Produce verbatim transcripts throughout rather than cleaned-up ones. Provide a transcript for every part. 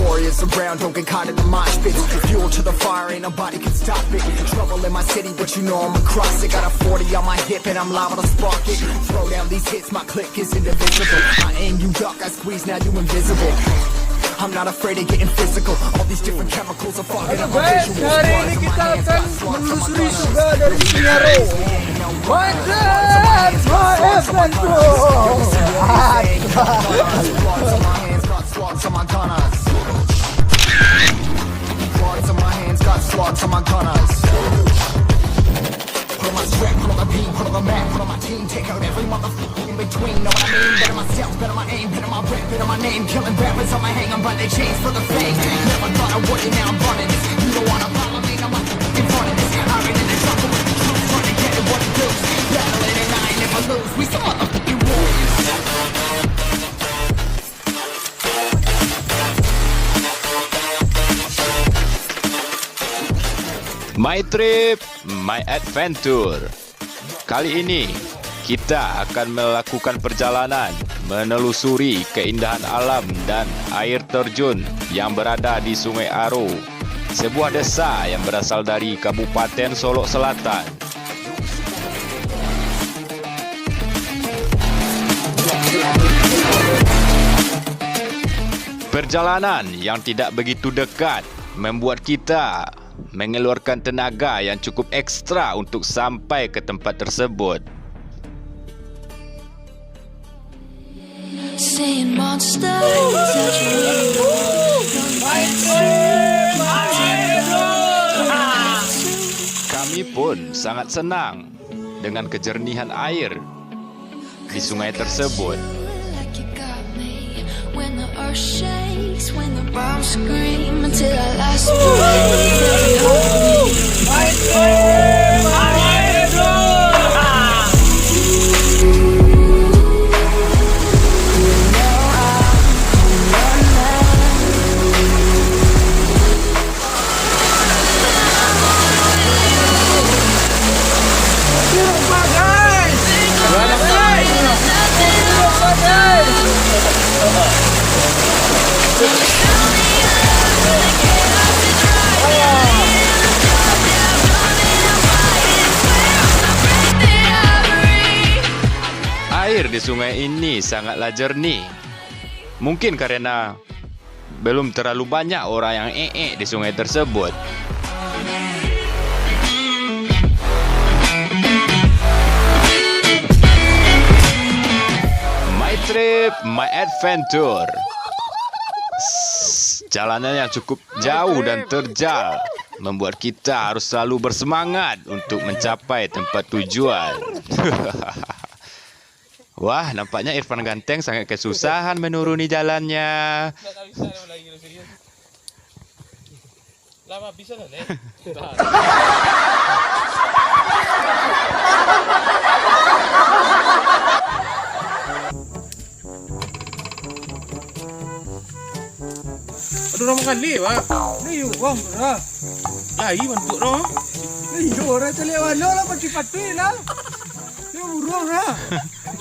Warriors around, don't get caught in the mosh pit. Fuel to the fire, ain't nobody can stop it. Trouble in my city, but you know I'm across it. Got a forty on my hip and I'm liable to spark it. Throw down these hits, my click is indivisible. I aim, you duck, I squeeze, now you invisible. I'm not afraid of getting physical. All these different chemicals are fogging up my visuals. Hari ini kita akan menelusuri surga dari Senyaro. Minecraft, my adventure. Slugs on my gunners. Bloods on my hands, got slugs on my gunners. Put on my strap, put on the beat, put on the map, put on my team, take out every motherfucker in between. Know what I mean? Better myself, better my aim, better my rap, better my name. Killing rappers on my hang, I'm by their chains for the fame. Never thought I would it, now I'm running this. You don't wanna follow me, now I'm in front of this. I ran in the jungle with the truth, trying to get it what it do. Battling and I ain't never lose. We some motherfucking warriors. My Trip, My Adventure. Kali ini, kita akan melakukan perjalanan menelusuri keindahan alam dan air terjun yang berada di Sungai Aro, sebuah desa yang berasal dari Kabupaten Solok Selatan. Perjalanan yang tidak begitu dekat membuat kita mengeluarkan tenaga yang cukup ekstra untuk sampai ke tempat tersebut. Seeing monsters that you really don't want to. Kami pun sangat senang dengan kejernihan air di sungai tersebut. Like you got me. When the earth shakes, when the bombs scream, until our last breath, every heartbeat. Air di sungai ini sangatlah jernih. Mungkin karena belum terlalu banyak orang yang eek di sungai tersebut. My trip, my adventure. Jalanan yang cukup jauh dan terjal membuat kita harus selalu bersemangat untuk mencapai tempat tujuan. Wah, nampaknya Irfan Ganteng sangat kesusahan menuruni jalannya. Nggak bisa lagi, serius. Lama bisa lah, Lek. Aduh, orang manggaleh, Pak. Ni urang, lah. Lai bantuak tu. Ni urang caliak mano lah, patuih-patuih lah. Ni urang lah.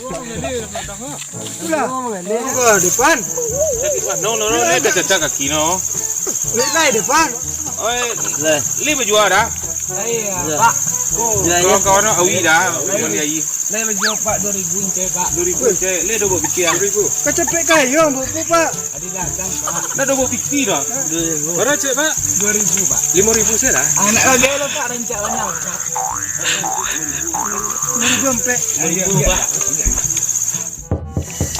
Urang manggaleh dalam ladang, Pak. Itulah. Urang manggaleh. Urang depan. Sakik mano, no, no, ni dah cacak kaki, no. Lai, lai depan. Oi, lai. Lai bajua dah. Lai, ya, Pak. Oh, lai, ya. Kawan-kawan awi dah. Lai. Awi, awi. Lai bajua, Pak, dua ribu intai, Pak. Dua ribu intai. Lai dah buek piti, ah. Dua ribu. Kacapek kayo, buek, Pak. Adi ladang, Pak. Ndak ado buek piti doh. Bara cek, Pak? Dua ribu, Pak. Limo ribu sajo lah. Anak lagi lo, Pak, rancak bana, Pak. Limo ribu ampek. Limo ribu, Pak.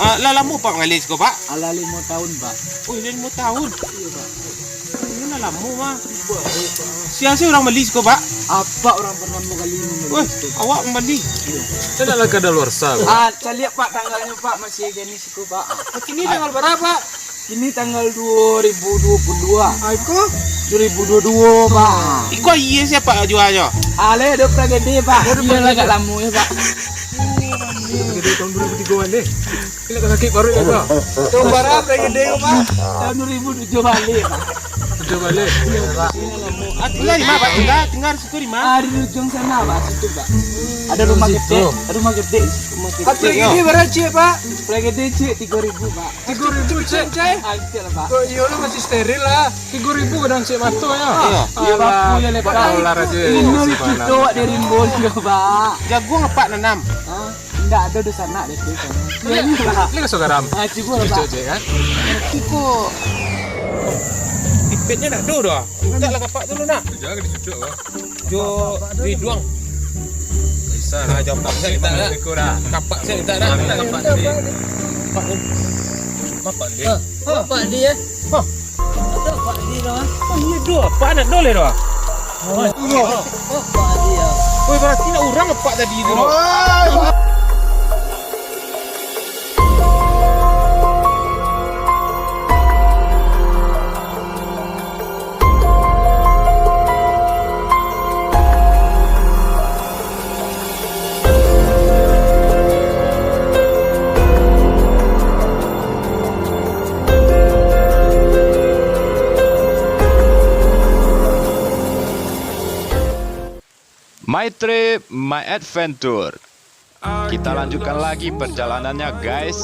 Ah, lah lamo Pak manggaleh siko, Pak? Alah limo taun, Pak. Oh, lah limo taun. Iyo, Pak. Ini lah lamo, mah. Sia-sia urang bali siko, Pak? Apak urang partamu kali mambali siko, Pak. Weh, awak mambali? Iyo. Caliak lah kadaluarsa, Pak. Ah, caliak, Pak, tanggalnyo, Pak, masih ganis. Ko, Pak. Kini tanggal bara, Pak? Kini tanggal dua ribu dua puluh dua. Ah, iko? Dua ribu dua puluh dua, Pak. Iko iyo sia, Pak, jualnyo? Alai ado pragede, Pak. Ado pragede. Iyo lah, agak lamo yo, Pak. Pragede tahun dua ribu tigo an deh. Kena sakik paruik, Pak. Tahun bara pragede ko, Pak? Tahun dua ribu tujuh baleh, Pak. Dah balik. Ah, tinggal di mana, Pak? Tinggal, tinggal di situ di mana? Ah, di ujung sana, Pak. Situ, Pak. Ada rumah gede, ada rumah gede. Rumah gede. Apa ini berapa, Cik, Pak? Paling gede, Cik, tiga ribu, Pak. Tiga ribu, Cik? Ah, kecil lah, Pak. Kok iya lo masih steril lah. Tiga ribu kadang cek mato ya. Ah, iya, Pak. Iya, Pak. Buat dolar aja. Ini dari kita, Pak, dari Rimbo juga, Pak. Jagung apak nanam? Ah, ndak ada di sana deh, Pak. Ini, ini, Pak. Ini kasih garam. Ah, cuba lah, Pak. Cucuk je, kan? Cukup. Pipitnya nak do dah. Minta lah kapak dulu nak. Jangan dicucuk lah. Jo riduang. Bisa lah. Nah, jo apak saya minta nak. Kapak saya minta nak. Minta kapak tadi. Kapak ni. Kapak dia. Ah, kapak dia. Hah? Ada Pak Adi dah. Oh, iya, doh. Pak Anak Doleh dah. Oh, Pak Adi ya. Woi, berarti nak urang Pak tadi tu. My trip, my adventure. Kita lanjutkan lagi perjalanannya, guys.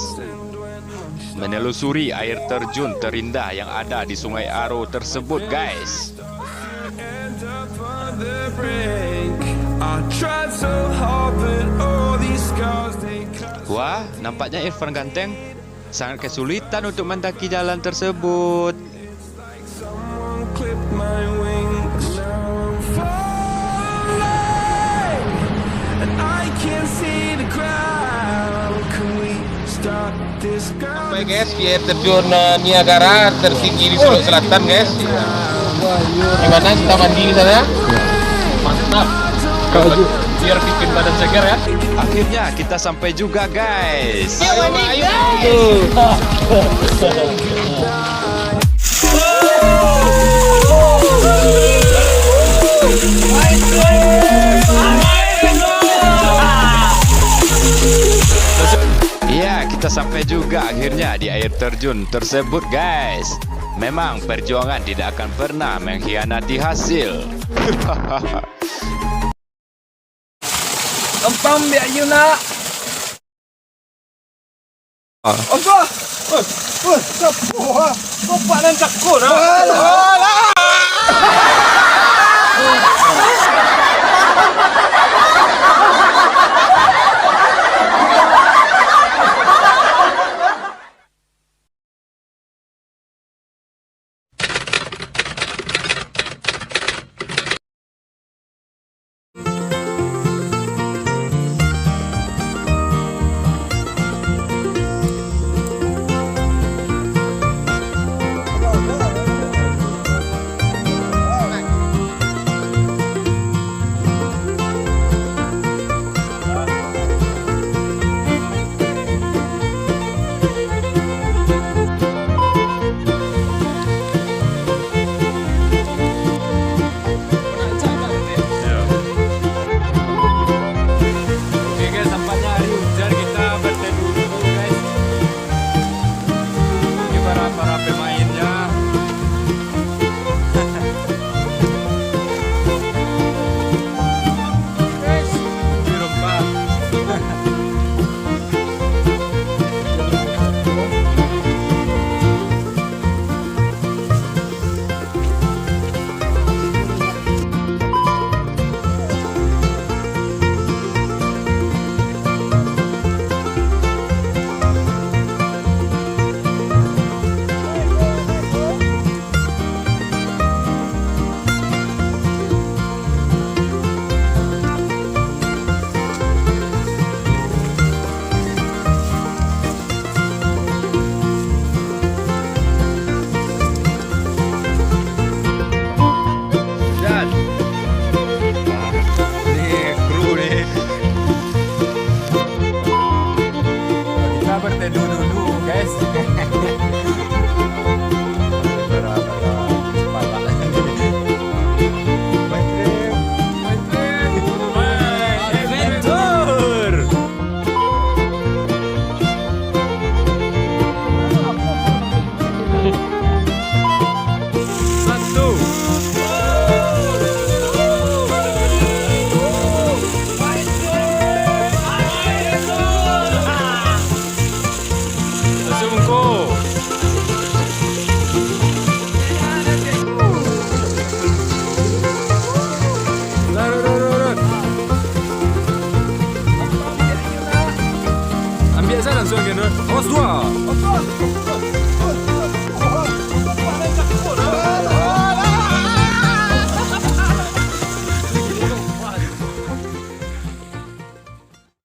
Menelusuri air terjun terindah yang ada di Sungai Aro tersebut, guys. Wah, nampaknya Irfan Ganteng sangat kesulitan untuk mendaki jalan tersebut. Sampai, guys, di air terjun, eh, Niagara tertinggi di Solok Selatan, guys. Gimana kita mandi di sana? Mantap. Biar bikin badan segar ya. Akhirnya kita sampai juga, guys. Ya, kita sampai juga akhirnya di air terjun tersebut, guys. Memang perjuangan tidak akan pernah mengkhianati hasil. Gampang biak Yuna. Ah. Apa? Woi, woi, siapa? Bapak nan takut, ah. Alah.